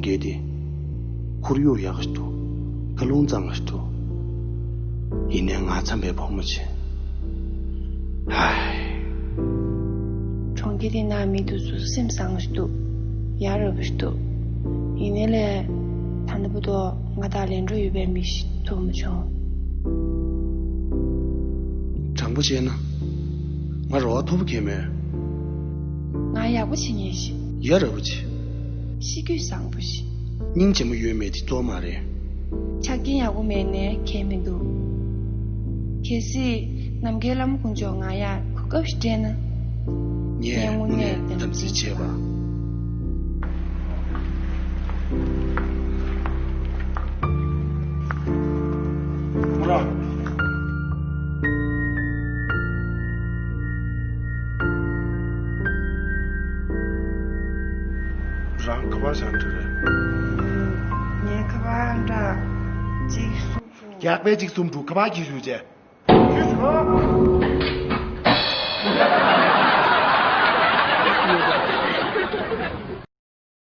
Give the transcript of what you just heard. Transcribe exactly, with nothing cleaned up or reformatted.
གལ་ཏེ། ཁོར་ཡུག་ཡག་གི་འདུག་བཀའ་ལུང་གཙང་གི་འདུག་ཡིན་ནའི་ང་འཚམས་པའི་ཕོག་མ་ཆེ། ཧའི། གྲོང་ཁྱེར་དེ་ན་མི་དེ་ཚོ་སེམས་བཟང་ཞིག་འདུག་ཡ་རབས་ཞིག་འདུག་ཡིན་ནའི་ལས། ད་ལྟ་བར་དུ་ང་དང་ལན་འགྲོ་ཡོད་པའི་མི་ཞིག་ཐུག་མ་བྱུང་། དྲང་པོ་བྱས་ན། ང་རེ་བ་མཐོ་པོ་གང་མེད། ང་ཡག་པོ་བྱེད་མཁན་ཞིག་ཡ་རབས་པོ་ཆེ། གཤིས་རྒྱུད་བཟང་པོ་ཞིག་སྙིང་རྗེ་མོ་ཡོད་མེད་དེ་གཙོ་བོ་མ་རེད། ཆ་རྐྱེན་ཡག་པོ་མེད་ནའི་ཁྱད་མི་འདུག་གལ་སྲིད་ནམ་མཁའི་བླ་མ་དཀོན་མཆོག་ང་ཡར་གོ་སྐབས་ཤིག་སྤྲད་ན། ངས་དངོས་གནས་དམ་འཛིན་བྱས་པ། རང་ག་པར་བཞག་འགྲོ་རེད། ངའི་ཁ་པར་འདྲ་གཅིག་གསུམ་དྲུག་རྒྱག་པའི་གཅིག་གསུམ་དྲུག་ག་པར་འཁྱེར་ཞུ་བྱས།